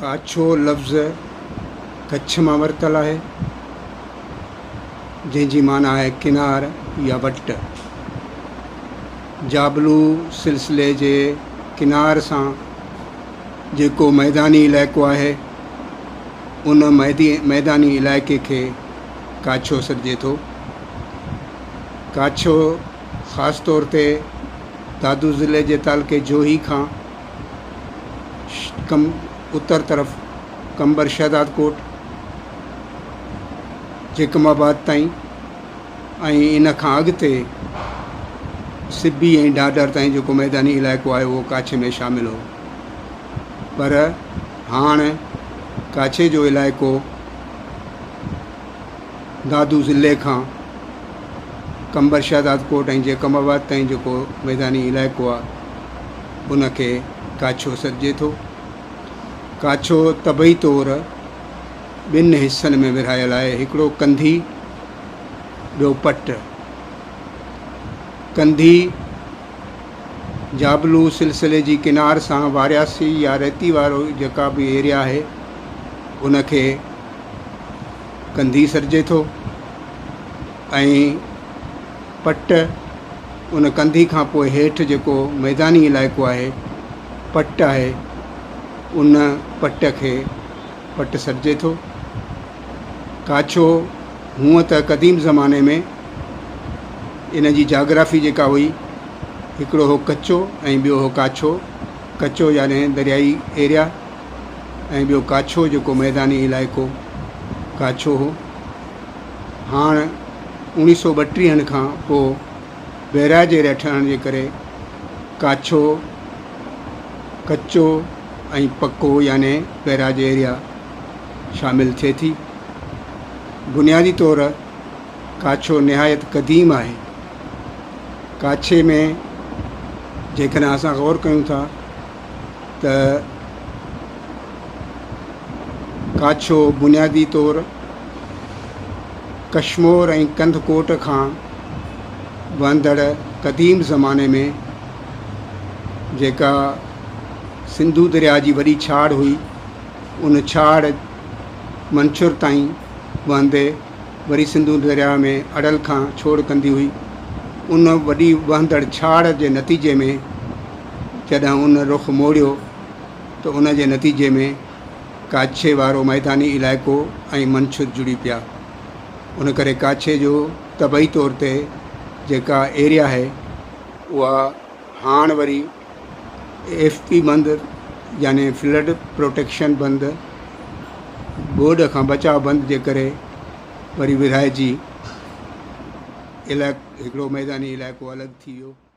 ڪاڇو لفظ ڪڇ مان ورتل آهي، جنهن جي معنيٰ آهي ڪنار يا وٽ. جابلو سلسلي جي ڪنار سان جيڪو ميداني علائقو آهي، ان ميداني علائقي کي ڪاڇو سڏجي ٿو. ڪاڇو خاص طور تي دادو ضلعي جي تعلقي جوهي کان ڪم اتر طرف قمبر شهدادڪوٽ، جيڪب آباد تائين ۽ ان کان اڳتي سبي ۽ ڍاڍر تائين جيڪو ميداني علائقو آهي اهو ڪاڇي ۾ شامل هو پر هاڻ ڪاڇي جو علائقو دادو ضلعي کان قمبر شهدادڪوٽ ۽ جيڪب آباد تائين جيڪو ميداني علائقو آهي ان کي ڪاڇو سڏجي ٿو. ڪاڇو طبعي طور ٻن حصن ۾ ورهايل آهي، هڪڙو ڪنڌي ٻيو پٽ. ڪنڌي جابلو سلسلي جي ڪنار سان وارياسي يا ريتي وارو جيڪا به ايريا آهي ان کي ڪنڌي سڏجي ٿو ۽ پٽ ان ڪنڌي کان پوء هيٺ جيڪو ميداني علائقو آهي پٽ آهي ان پٽ کي پٽ سڏجي ٿو. ڪاڇو هونء ته قديم زماني ۾ ان جي جاگرافي جيڪا هئي هڪڙو هو ڪچو ۽ ٻيو هو ڪاڇو. ڪچو يعني دريائي ايريا ۽ ٻيو ڪاڇو جيڪو ميداني علائقو ڪاڇو هو. هاڻ اوڻيهه سو ٻٽيهن کان پوء بئراج ايريا ٺهڻ جي ڪري ڪاڇو، ڪچو ۽ پڪو يعني بئراج ايريا شامل ٿئي ٿي. بنيادي طور ڪاڇو نهايت قديم آهي. ڪاڇي ۾ جيڪڏهن اسان غور ڪيون ٿا ته ڪاڇو بنيادي طور ڪشمور ۽ ڪنڌڪوٽ کان وهندڙ قديم زماني ۾ جيڪا سنڌو درياء جي وڏي ڇاڙ هئي، ان ڇاڙ منڇر تائين وهندي وري سنڌو درياء ۾ اڙل کان ڇوڙ ڪندي هئي. ان وڏي وهندڙ ڇاڙ جي نتيجي ۾ جڏهن ان رخ موڙيو ته ان جي نتيجي ۾ ڪاڇي وارو ميداني علائقو ۽ منڇر جڙي پيا. ان ڪري ڪاڇي جو طبعي طور تي جيڪا ايريا آهي، اها هاڻ وري ايف پي بند يعني فلڊ پروٽيڪشن بند، ٻوڏ کان بچاء بند جي ڪري وري ورهائجي هڪڙو ميداني علائقو الڳ ٿي ويو.